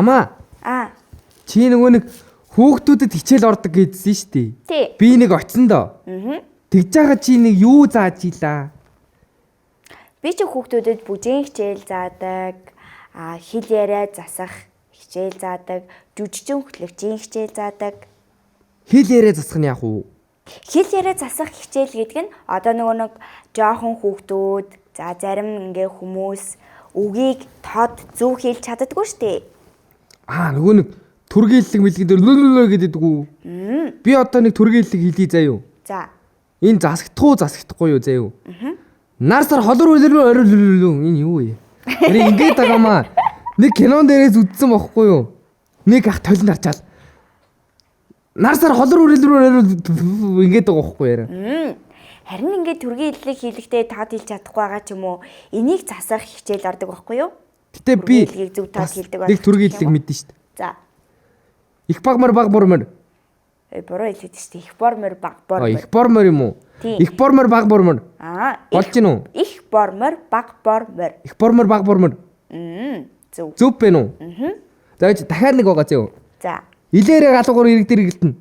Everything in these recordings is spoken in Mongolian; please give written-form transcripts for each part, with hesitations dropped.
Амаа. Аа. Чи нөгөө нэг хүүхдүүдэд хичээл ордог гэдсэн шүү дээ. Тий. Би нэг очсон доо. Аа. Тэгж байгаа чи нэг юу зааж ийлаа? Би чи хүүхдүүдэд бүжгийн хичээл заадаг, а хэл яриа засах хичээл заадаг, жүжигчин хөтлөгчийн хичээл заадаг. Хэл яриа засах нь яах вэ? Хэл яриа засах хичээл гэдэг нь одоо нөгөө нэг жоохон хүүхдүүд, за зарим ингээ хүмүүс үгийг тод зөв хэлж чаддаггүй шүү дээ. Аа нөгөө нэг түргийлэг мэлэг дээр лүлүлү гэдэг үү? Би одоо нэг түргийлэг хэлье заа юу? За. Энэ засагдах уу засагдахгүй юу заа юу? Нар сар холор үлрүү орилүлү энэ юу вэ? Тэр ингээд байгаамаа. Нэг кинон дээрээс үдсэн бохгүй юу? Нэг ах толинд харчаал. Нар сар холор үлрүү орил ингээд байгаа бохгүй яриа. Харин ингээд түргийлэг хийлэгтээ тод хэлж чадахгүй байгаа ч юм уу? Энийг засах хичээл ордог бохгүй юу? Гэтэ би Түргийлгийг зөв тод бас хэлдэг нэг болох түргийлэг юм уу? мэдэн шүү дээ. За. Их багмар баг бормор. Буруу хэлээд шүү дээ. Их бормор баг бормор. Их бормор юм уу? Тийм. Их бормор баг бормор. Аа. Болж гин үү? Их бормор баг бормор. Их бормор баг бормор. Зөв. Зөв бэ нү? Аа. За чи дахиад нэг байгаа зөө. За. Илээрээ галуугаар ирэг дээр эргэлтэн.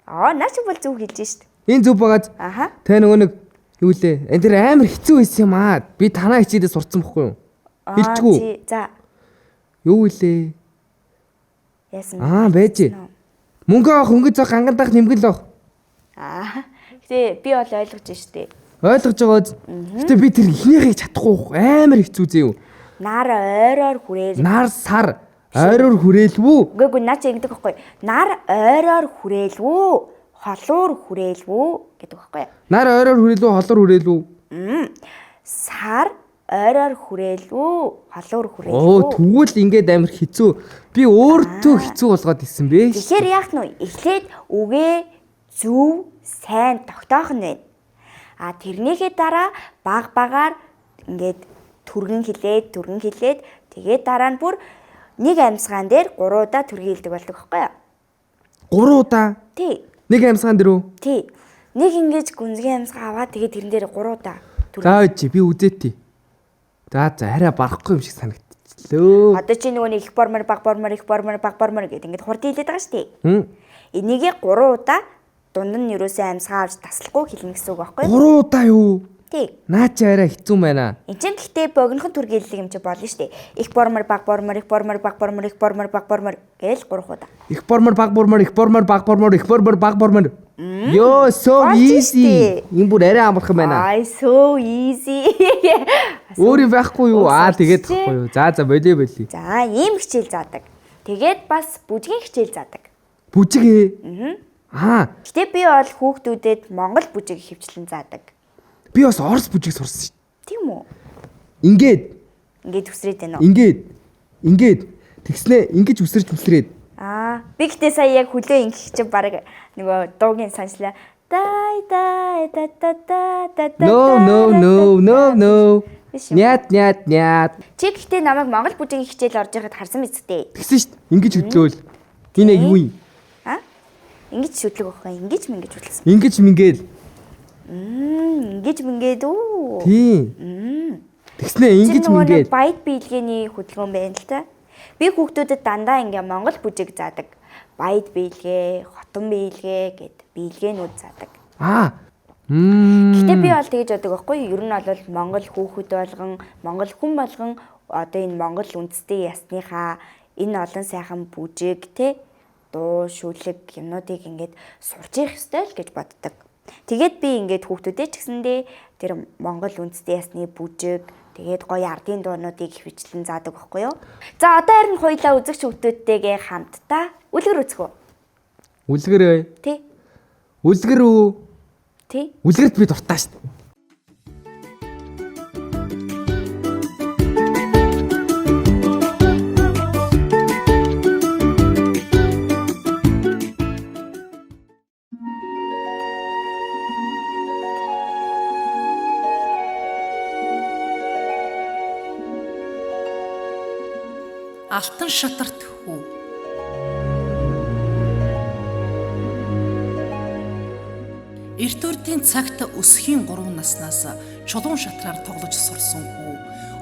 Аа, наа чи бол зөв хэлж шít. Энэ зөв байгааз. Аха. Тэ нөгөө нэг юу лээ? Энэ дэр амар хэцүү байсан юм аа. Би танаа хичээлээ сурцсан бохгүй юу? Хэлчихүү. Чи за. Юу лээ? Яасан. Аа, байж. Мөнгө авах, хөнгө зоох, ганган дах, нэмгэл авах. Аа. Гэтэ би бол ойлгож штэ. Ойлгож байгааз. Гэтэ би тэр эхнийхийг чадахгүй амар хэцүү зөө юу? Нар ойроор хүрээл. Нар сар ойроор хүрээлвүү. Үгүй үгүй наа чи ингэдэг байхгүй. Нар ойроор хүрээлвүү. Холуур хүрээлвүү гэдэг байхгүй. Нар ойроор хүрээлвүү, холуур хүрээлвүү. Сар ойроор хүрээлвүү, холуур хүрээлвүү. Оо, тэгвэл ингээд амар хэцүү. Би өөртөө хэцүү болгоод исэн бэ. Тэгэхээр яах нь вэ? Эхлээд үгээ зөв сайн тогтоох нь байна. А тэрнийхээ дараа баг багаар ингээд түргэн хилээд, түргэн хилээд тэгээд дараа нь бүр нэг амьсгаан дээр 3 удаа түргэн хилдэг болдог байхгүй юу? 3 удаа. Тий. Нэг амьсгаан дээр үү? Тий. Нэг ингэж гүнзгий амьсгаа аваад тэгээд тэрэн дээр 3 удаа түргэн. За чи би үзээтэй. За за арай барахгүй юм шиг санагдчихлөө. Одоо чи нөгөө нэг их бормор баг бормор их бормор баг бормор гэдэг ингээд хурд хилээд байгаа шүү дээ. Энийгээ 3 удаа дунд нь юусоо амьсгаа авч таслахгүй хэлнэ гэсэн үг байхгүй юу? 3 удаа юу? Тий. Наа чи арай хэцүү байна. Энд чинь гэхдээ богинохон түргийлэг юм чи болно шүү дээ. Их бормор баг бормор их бормор баг бормор их бормор баг бормор гээл 3 удаа. Их бормор баг бормор их бормор баг бормор их бормор баг бормор. Йоо, so Болж easy. штэ. Энэ бүр арай амархан байна. Ай so easy. Өөр юм байхгүй юу? Аа тэгээд сурчээ. тахгүй юу? За за болио болио. За ийм хичээл заадаг. Тэгээд бас бүжгийн хичээл заадаг. Бүжиг ээ. Аа, Гэтэ би бол хүүхдүүдэд монгол бүжиг хөвчлэн заадаг. би бас орос бүжиг сурсан шүү. Тийм үү? Ингээд, Ингээд үсрээд байна уу? ингээд, ингээд тэгснээ ингэж үсэрч үсрээд. Аа, би гэтээ сая яг хүлээ ингэх чинь баг нөгөө дуугийн санслаа. Дай дай да да да да да. No no no no no. Биш юм. Нят нят нят. Чи гэхдээ намайг монгол бүжгийн хичээл орж байхад харсан биз дээ. Тэгсэн шүү. Ингэж хөдлөөл. Энэ яг юу юм? Аа? Ингэж шүтлэг байхгүй, ингэж мингэж хөтлсөн. Ингэж мингээл. Ингэж мингээд үү? Тийм. Тэгснээ ингэж Чи нөгөө нэг мингээл. баяд биелгээний хөдөлгөөн байна л та. Би хүүхдүүдэд дандаа ингээ монгол бүжиг заадаг. Баяд биелгээ, хотон биелгээ гэд биелгээнүүд заадаг. Аа. Гэтэ би бол тэгж боддог байхгүй юу? Ер нь бол монгол хүүхэд болгон, монгол хүн болгон одоо энэ монгол үндэстэн ясныхаа энэ олон сайхан бүжиг те дуу, шүлэг юмнуудыг ингээд сурч явах ёстой л гэж боддог. Тэгээд би ингээд хүүхдүүдээ ч гэсэндээ тэр монгол үндэстэн ясны бүжиг тэгээд гоё ардын дуунуудыг хөвчлэн заадаг байхгүй юу? За одоо харин хоёлаа үзэгч хүүхдүүдтэйгээ хамтдаа үлгэр үзэх үү? Үлгэр ээ. Тэ? Үлгэр үү? Тэ? Үлгэрт би дуртай шүү. Алтан шатарт хүү. Эрт үрдийн цагт өсөхийн 3 наснаас чулуун шатраар тоглож сурсан хүү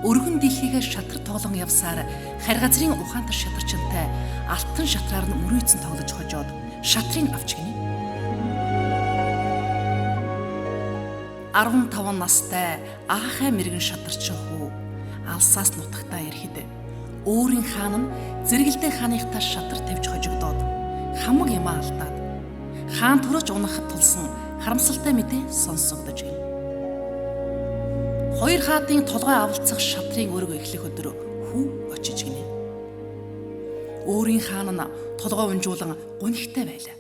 Өргөн дэлхийгээ шатар тоглон явсаар харь газрын ухаантай шатарчтай алтан шатраар нь мөрийцэн тоглож хожоод шатрыг авч гинэ. 15 настай аахай мэрэгэн шатарчин хүү алсаас нутагтаа ирэхэд өөрийн хаан нь зэрэгэлдээ хааныхтай шатар тавьж хожигдоод хамаг юмаа алдаад хаан төрөж унахад тулсан харамсалтай мэдээ сонсогдож гин. Хоёр хаадын толгой авалцах шатрын өрг эхлэх өдөр хүү очиж гинэ. Өөрийн хаан нь толгой унжуулан гунигтай байлаа.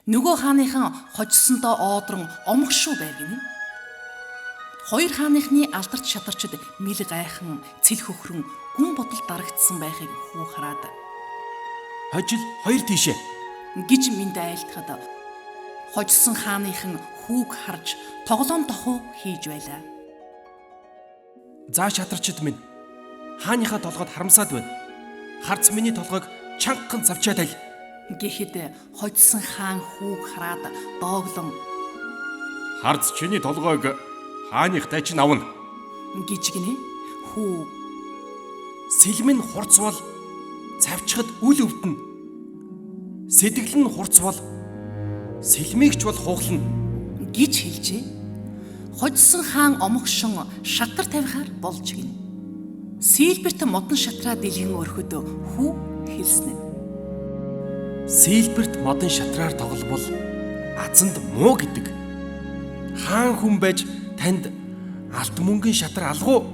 Нөгөө хааныхан хожсондоо одрон омгшуу байв гинэ. Хоёр хааныхны алдарт шатарчид мэл гайхан, цэл хөхрөн, гүн бодол дарагдсан байхыг хүү хараад Хожил хоёр тийшээ гэж мэд айлтгад хожсон хааныхан хүүг харж тоглоом тохуу хийж байлаа. За шатарчид минь, хааныхаа толгойд харамсаад байна. Харц миний толгойг чангахан цавчаа тайл. Гэхэд хожсон хаан хүүг хараад дооглон Харц чиний толгойг хааныхтай чинь авна. гэж гинэ. Хүү Сэлэм нь хурц бол цавчхад үл өвдөнө. Сэтгэл нь хурц бол сэлмийг ч бол хуглана гэж хэлжээ. Хожсон хаан омогшин шатар тавихаар болж гинэ. Силберт модон шатраа дэлгэн өрхөд хүү хэлсэн нь. Силберт модон шатраар тоглобол азанд муу гэдэг. Хаан хүн байж танд алт мөнгөн шатар алгуу.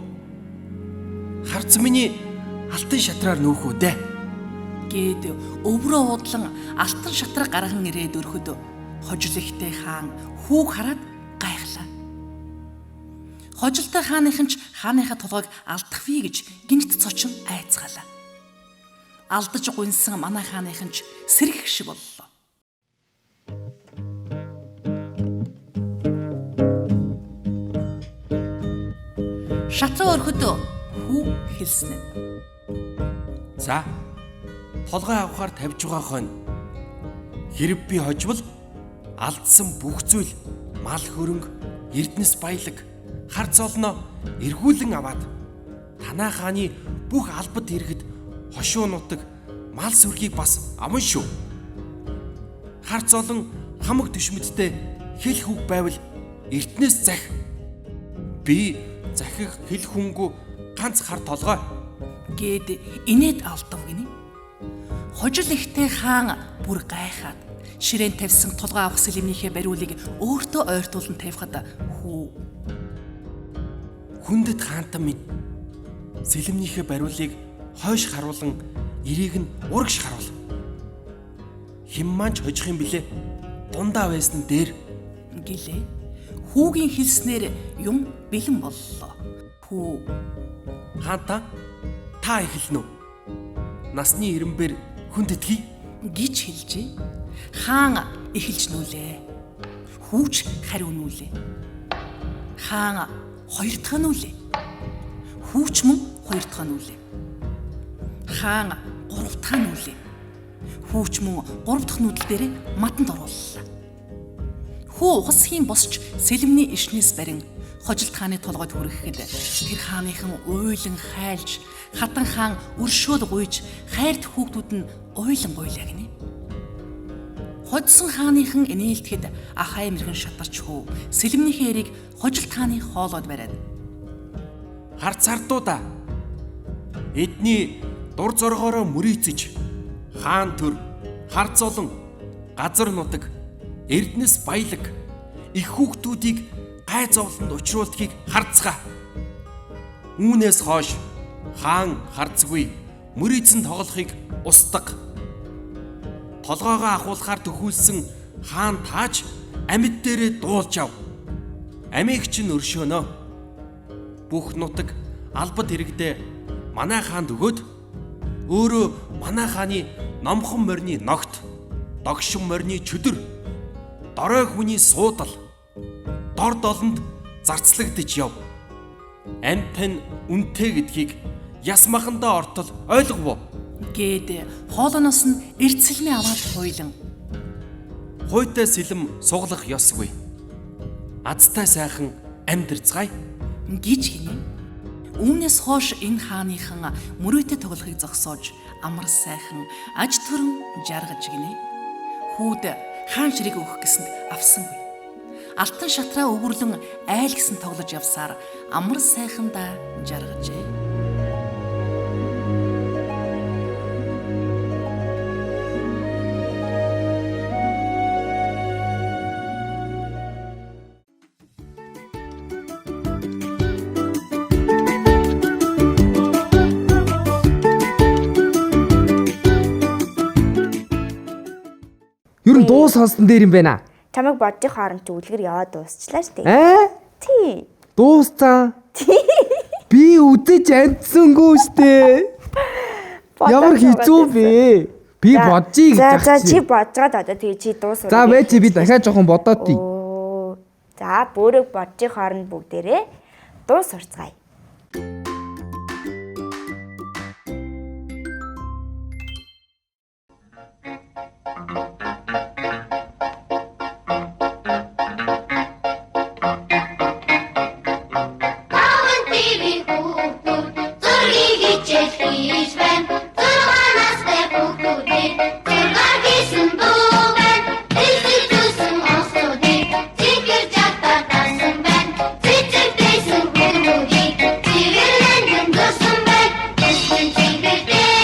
Харц миний алтан шатраар нүүх үү дээ. Гээд өврөө удлан алтан шатраа гарган ирээд өрхөд хожил ихтэй хаан хүүг хараад гайхлаа. Хожилтой хааныхан ч хааныхаа толгойг алдах вий гэж гинт цочин айцгаалаа. Алдаж гуньсан манай хааныхан ч сэргэх шиг боллоо. Шатраа өрхөд хүү хэлсэн нь. За толгой авахар тавьж байгаа хойно. Хэрэг би хожвол алдсан бүх зүйл мал хөрөнгө, эрдэнэс баялаг, харц олноо эргүүлэн аваад танаа хааны бүх албад иргэд хошуу нутаг мал сүргийг бас авна шүү. Харц олон хамаг төшмөдтэй хэл хүүг байвал эртнээс зах. Би захих хэл хүнгүү ганц хар толгой гээд инээд алдав гинэ. Хожил ихтэй хаан бүр гайхаад ширээн тавьсан толгой авах сэлэмнийхээ бариулыг өөртөө ойртуулан тавихад хүү хүндэт хаантан минь сэлэмнийхээ бариулыг хойш харуулан эрийг нь урагш харуул. Хэн маань ч хожих юм блэ? Дундаа байсан дээр гэлээ. Хүүгийн хэлснээр юм бэлэн боллоо. Хүү хаантаа та эхэлнэ үү? Насны ирэмбэр хүндэтгий гэж хэлжээ. Хаан эхэлж нүлээ. Хүүч хариу нүлээ. Хаан хоёр дахь нүлээ. Хүүч мөн хоёр дахь нүлээ. Хаан гурав дахь нүлээ. Хүүч мөн гурав дахь нүүдэл дээр матанд орууллаа. Хүү ухасхийн босч сэлэмний ишнээс барин хожилт хааны толгойд хүрэхэд тэр хааныхан уйлан хайлж хатан хаан өршөөл гуйж хайрт хүүхдүүд нь уйлан гуйлаа гинэ. Ходжсон хааныхан инээлтэхэд ахай мэрэгэн шатарч хүү сэлэмнийхээ эрийг хожилт хааны хоолойд бариад харц хардуудаа эдний дур зоргоороо мөрийцэж хаан төр харц олон газар нутаг эрдэнэс баялаг их хүүхдүүдийг гай зовлонд учруулдгийг харцгаа. Үүнээс хойш хаан харцгүй мөрийцэн тоглохыг устдаг. Толгоогоо ахуулахаар төхүүлсэн хаан тааж амьд дээрээ дуулж ав. Амийг чинь өршөөнө. Бүх нутаг албад иргэдээ манай хаанд өгөөд өөрөө манай хааны номхон морины ногт, догшин морины чөдөр, дорой хүний суудал, дор долонд зарцлагдж яв. Амьд тань үнэтэй гэдгийг яс махандаа ортол ойлгов уу? Гээд хоолоноос нь эрт сэлмээ аваад хуйлан Хуйтай сэлэм суглах ёсгүй. Азтай сайхан амьдарцгаая гэж хинэ. Үүнээс хойш энэ хааныхан мөрөөдө тоглохыг зогсоож амар сайхан аж төрөн жаргаж гинэ. Хүүд хаан ширийг өгөх гэсэнд авсангүй. Алтан шатраа өвөрлөн айл гисэн тоглож явсаар амар сайхандаа жаргажээ. Ер нь дуу сонссон дээр юм байна. Чамайг бодчих хооронд чи үлгэр яваад дуусчлаа шүү дээ. Аа? Тий. Дуусцаа. Би үдэж амтсангүй штэ. Ямар хэцүү бэ? Би боджий гэж За за ах чи чи. боджоод одоо тэгээ чи дуусвар. За байж би дахиад жоохон бодоод тий. Оо. За бөөрөг боджийн хооронд бүгдээрээ дуу сурцгаая. Таван ТV хүүхдүүд зургийг хичээл хийж байна. 6 настай хүүхдүүдийг зургаар хийсэн дуу байна. Зэвсэг зүүсэн онцлогыг цэнхэр жагтаар дарсан байна. Цэцэг дээсэн хүмүүгийг цэвэр нандин зурсан байна. Тэсгэн цэнхэр тэнгэртэй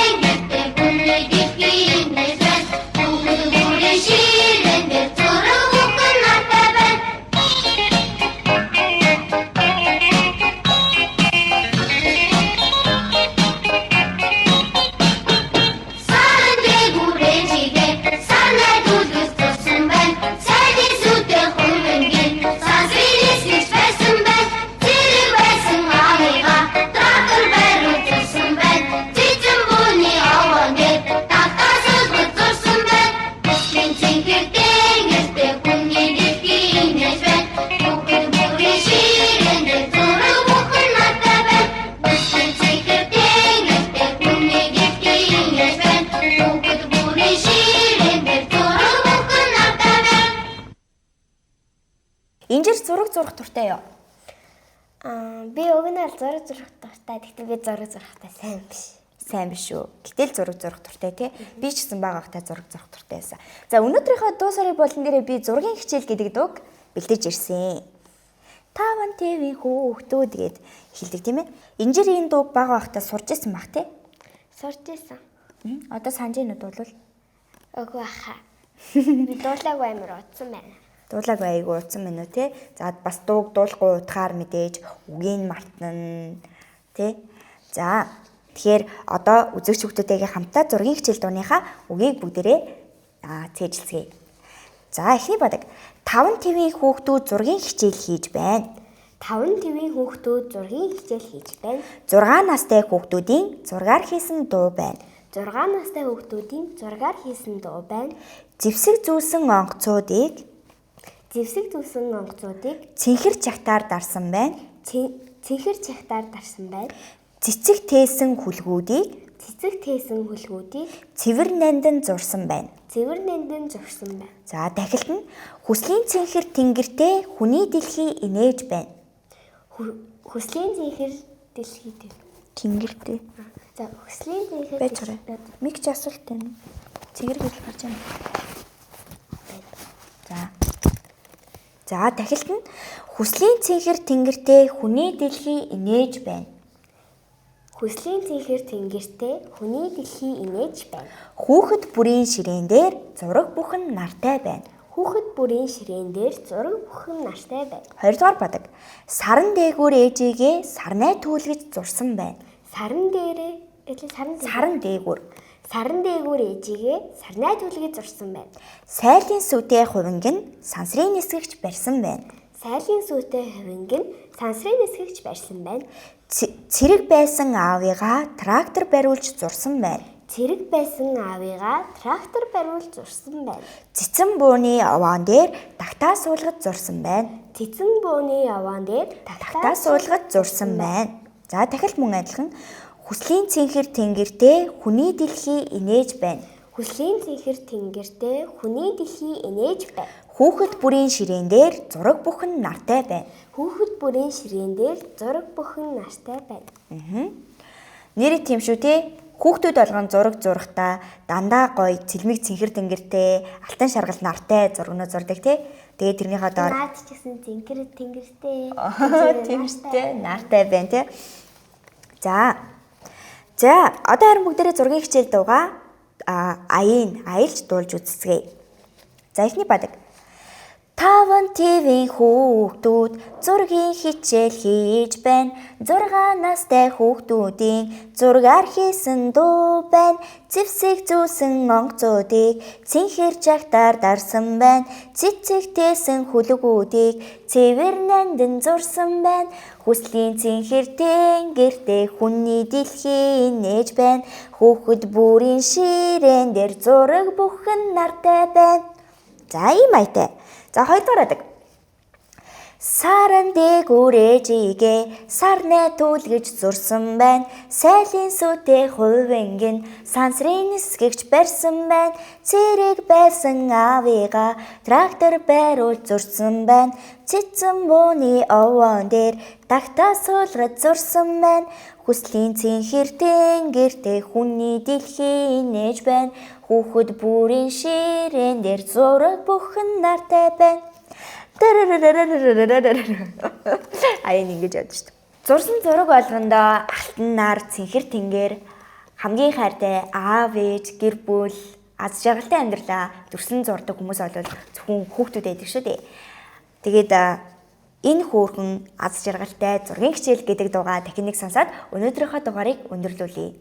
хүний дэлхийн нээс байна. Хүүхэд бүрийн ширээн дээр зураг бүхэн нартай байна. Саран дээгүүрээ чигээ сарнай дүүлгэс зурсан байна. Сайдын сүдэ хувингийн сансрын нисгэж байсан байна. Цэрэг байсан аавыгаа трактор бариул зурсан байна. Цэцэн бууны овоон дээр тавтаа сулгаж зурсан байна. Бүсгийн цэнхэр тэнгэртэй хүний дэлхийн нэж байна. Хүүхэд бүрийн ширээн дээр зураг бүхэн нартай байна. Бүсгийн цэнхэр тэнгэртэй хүний дэлхийн нэж байна. Хүүхэд бүрийн ширээн дээр зураг бүхэн нартай байна. Инжир зураг зурах дуртай юу? Аа би уг нь бол зураг зурах дуртай. Гэхдээ би зураг зурхтаа сайн биш. Сайн биш үү? Гэтэл зураг зурах дуртай тий. Би ч гэсэн бага байхдаа зураг зурах дуртай байсан. За өнөөдрийнхөө дуу сарын болон дээрээ би зургийн хичээл гэдэг дууг бэлдэж ирсэн. Таван ТV хүүхдүүд гээд хэлдэг тийм ээ. Инжир энэ дууг бага байхдаа сурч ирсэн бах тий. Сурч исэн. Одоо санаж ийнүүд бол Үгүй баха. Би дуулаагүй амар удсан байна. дуулаагүй айгүй утсан мэн үү те. За бас дууг дуулахгүй утгаар мэдээж үгийг мартна те. За тэгэхээр одоо үзэгч хүүхдүүдтэйгээ хамтдаа зургийн хичээл дууныхаа үгийг бүгдээрээ цээжилцгээе. За эхний бадаг. 5 ТV хүүхдүүд зургийн хичээл хийж байна. 5 ТV-ийн хүүхдүүд зургийн хичээл хийж байна. 6 настай хүүхдүүдийн зургаар хийсэн дуу байна. 6 настай хүүхдүүдийн зургаар хийсэн дуу байна. Зэвсэг зүүсэн онгоцуудыг Зэвсэг зүүсэн онгоцуудыг цэнхэр чагтаар дарсан байна. цэнхэр чагтаар дарсан байна. Цэцэг тээсэн хүлгүүдийг Цэцэг тээсэн хүлгүүдийг цэвэр нандин зурсан байна. цэвэр нандин зурсан байна. За дахилт нь хүслийн цэнхэр тэнгэртээ хүний дэлхий инээж байна. Хүслийн цэнхэр дэлхий тэл. Тэнгэртээ. За хүслийн цэнхэр Байж гараа. Миг чи асуулт байна. Цэгэр гэж гарч байна. За. За дахилт нь хүслийн цэнхэр тэнгэртээ хүний дэлхий инээж байна. Хүслийн цэнхэр тэнгэртээ хүний дэлхий инээж байна. Хүүхэд бүрийн ширээн дээр зураг бүхэн нартай байна. Хүүхэд бүрийн ширээн дээр зураг бүхэн нартай байна. Хоёрдугаар бадаг. Саран дээгүүр ээжигээ сарнай түүлгэж зурсан байна. Саран дээрээ એટલે саран дээр Саран дээгүүр. Саран дээгүүр ээжигээ сарнай түлгээ зурсан байна. Сайлын сүтэй хувинг нь сансрын нисгэгч барьсан байна. Сайлын сүтэй хувинг нь сансрын нисгэгч барьсан байна. Цэрэг байсан аавыгаа трактор бариулж зурсан байна. Цэрэг байсан аавыгаа трактор бариулж зурсан байна. Цэцэн бууны овоон дээр тагтаа суулгаж зурсан байна. Цэцэн бууны овоон дээр Тагтаа суулгаж зурсан байна. За дахилт мөн адилхан хүслийн цэнхэр тэнгэртээ хүний дэлхий инээж байна. Хүслийн цэнхэр тэнгэртээ хүний дэлхий инээж байна. Хүүхэд бүрийн ширээн дээр зураг бүхэн нартай байна. Хүүхэд бүрийн ширээн дээр зураг бүхэн нартай байна. Нэрээ тийм шүү те. Хүүхдүүд болгон зураг зурхтаа дандаа гоё цэлмэг цэнхэр тэнгэртэй алтан шаргал нартай зургнууд зурдаг те. Тэгээд тэрнийхээ доор Наад ч гэсэн зинхэр тэнгэртэй. тийм шүү те. Нартай байна те. За. За, одоо харин бүгдээрээ зургийн хичээл дуугаа аяын аялж дуулж үзцгээе. За, эхний бадаг. Таван ТV-ийн хүүхдүүд зургийн хичээл хийж байна. 6 настай хүүхдүүдийн зургаар хийсэн дуу байна. Зэвсэг зүүсэн онгоцуудыг цэнхэр чагтаар дарсан байна. Цэцэгтээсэн хүлэгүүдийг цэвэр нандин зурсан байна. Хүслийн цэнхэр тэнгэртэй хүний дэлхий нээж байна. Хүүхэд бүрийн ширээн дээр зураг бүхэн нартай байна. За ийм аятай. За хоёрдугаар адаг. Саран дээгүүрээжигээ сарнай түлгэж зурсан байна. Сайлын сүтэй хувингэн сансрын нисгэгч барьсан байна. Цэрэг байсан аавыгаа трактор байруул зурсан байна. Цэцэн бууны овоон дээр тагтаа суулгаж зурсан байна. Хүслийн цэнхэр тэнгэртэй хүний дэлхий нээж байна. Хүүхэд бүрийн ширээн дээр зураг бүхэн нартай байна. Аян ингэж явдаг шүү дээ. Зурсан зураг болгондоо алтан нар цэнхэр тэнгэр хамгийн хайртай аав ээж гэр бүл аз жаргалтай амьдралаа дүрслэн зурдаг хүмүүс бол зөвхөн хүүхдүүд байдаг шүү дээ. Тэгээд энэ хөөрхөн аз жаргалтай зургийн хичээл гэдэг дуугаа дахин нэг сонсоод өнөөдрийнхөө дугаарыг өндөрлүүлье.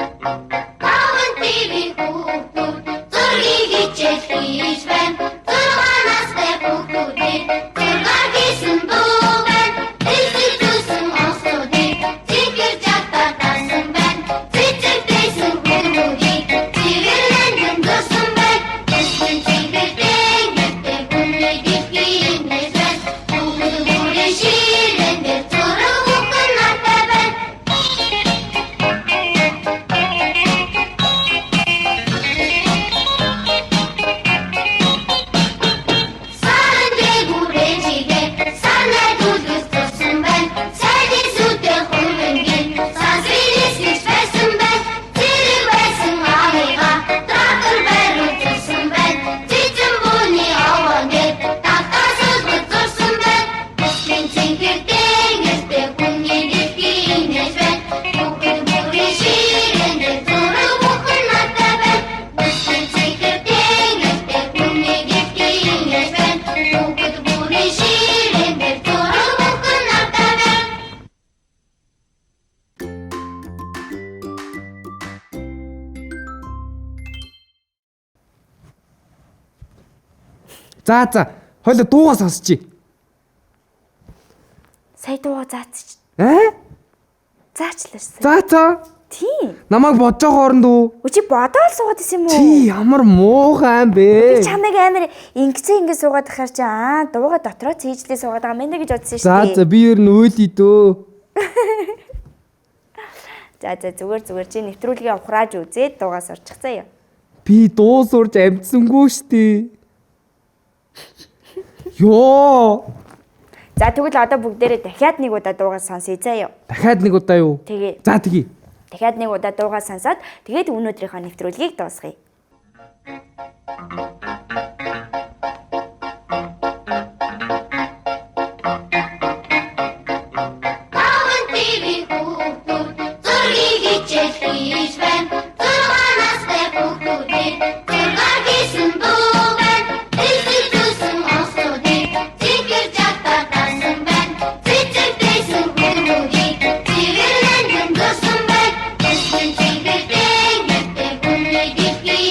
Таван ТV-ийн хүүхдүүд зургийг хичээл хийж байна. 6 настай хүүхдүүдийн зургаар хийсэн дуу байна. Зэвсэг зүүсэн онгоцнуудыг цэнхэр чагтаар дарсан байна. Цэцэгтээсэн хүмүүгийг цэвэр нандин зурсан байна. Тэсгэн цэнхэр тэнгэртэй хүний дэлхий нээж байна. Хүүхэд бүрийн ширээн дээр зураг бүхэн нартай байна. Саран дээгүүрээжигээ сарнай түлгэж зурсан байна. Цайны сүдэ хувингийн сансрын нисгэж байсан байна. Цэрэг байсан аавыгаа трактор бариул зурсан байна. Цэцэн бууны овоон дээр тагтаа суулгаж зурсан байна. Бүсгийн цэнхэр тэнгэртэй хүний дэлхий нээж байна. Хүүхэд бүрийн ширээн дээр зураг бүхэн нартай байна. Бүсгийн цэнхэр тэнгэртэй хүний дэлхий нээж байна. Хүүхэд бүрийн ширээн дээр зураг бүхэн нартай байна. За за. Хойло дуугаа сонсчих. Сая дуугаа заач Аа? заачлаа. За за. Тийм. Намайг бодож байгаа хооронд уу? Үгүй чи бодоол суугаад исэн юм уу? Чи ямар муухай юм бэ? Би чамайг амар ингэцээ ингэ суугаад тахаар чи дууга дотроо цээжлээ суугаад байгаа мэн гэж бодсон шүү За дээ. за би ер нь уйлий дөө. За за зүгээр чи нэвтрүүлгээ ухрааж үзээд дуугаа сурчих заяа. Би дуу сурч амжсангүй штий. Йоо. За тэгвэл одоо бүгдээрээ дахиад нэг удаа дуугаа сонсъё заяа. Дахиад нэг удаа юу? Тэгээ. За тэгье. Дахиад нэг удаа дуугаа сонсоод тэгээд өнөөдрийнхөө нэвтрүүлгийг дуусгая. Таван ТV-ийн хүүхдүүд зургийг хичээл хийж байна. 6 настай хүүхдүүдийн зургаар хийсэн дуу байна. Зэвсэг зүүсэн онгоцнуудыг цэнхэр чагтаар дарсан байна. Цэцэгтээсэн хүмүүгийг цэвэр нандин зурсан байна. Тэсгэн цэнхэр тэнгэртэй хүний дэлхий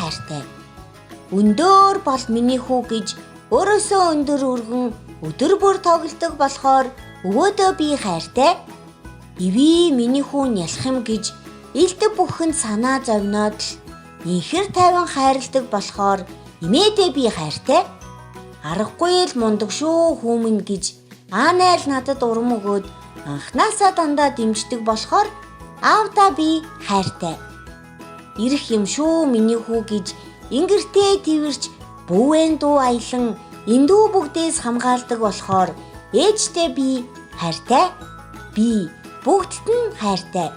хайртай. Өндөр бол миний хүү гэж өөрөөсөө өндөр өргөн өдөр бүр тоглодог болохоор өвөөдөө би хайртай. Ивээ миний хүү нялх юм гэж элдв бүхэн санаа зовноод л инхэр тайван хайрладаг болохоор эмээдээ би хайртай. Аргагүй л мундаг шүү хүмүүн гэж аанай л надад урам өгөөд анхнаасаа дандаа дэмждэг болохоор аавдаа би хайртай. Ирэх юм шүү миний хүү гэж ингэртээ тэрч бүүвэн дуу аялан эндүү бүгдээс хамгаалдаг болохоор ээжтэй би хайртай. Би бүгдд нь хайртай.